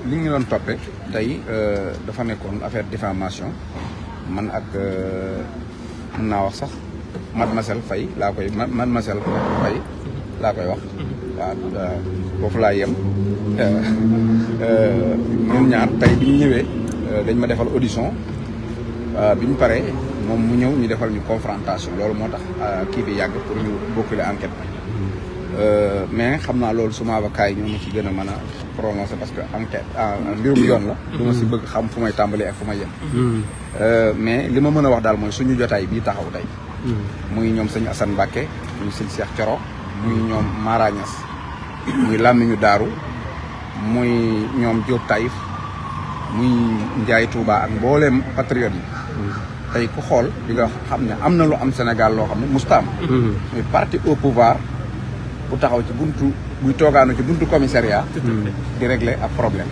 li ñu doon toppee tey dafa nekkoon affaire diffamation man ak mën naa wax sax mademoiselle Faye laa koy mademoiselle Faye laa koy wax waaw foofu laa yem ñun ñaar tey bi ñu ñëwee dañ ma defal audition bi ñu paree moom mu ñëw ñu defal ñu confrontation loolu moo tax kii bi yàgg pour ñu boucler enquête bi mais xam naa loolu suma avocat yi ñoo ma ci gën a mën a prononcer parce que enquête mbirum yoon la du ma si bëgg xam fu may tàmbalee ak fu may yem mais li ma mën a wax daal mooy suñu jotaay bii taxaw tey muy ñoom sëñ Assane Mbacké muy sëñ Cheikh Thioro muy ñoom Mara Niass muy Lamiñu Daaru muy ñoom Diop Taïf muy Ndiaye Touba ak mbooleem patriote yi tey ku xool di nga xam ne am na lu am Sénégal loo xam ne mustaam muy parti au pouvoir bu taxaw ci buntu buy toogaanu ci buntu commissariat di régler ab problème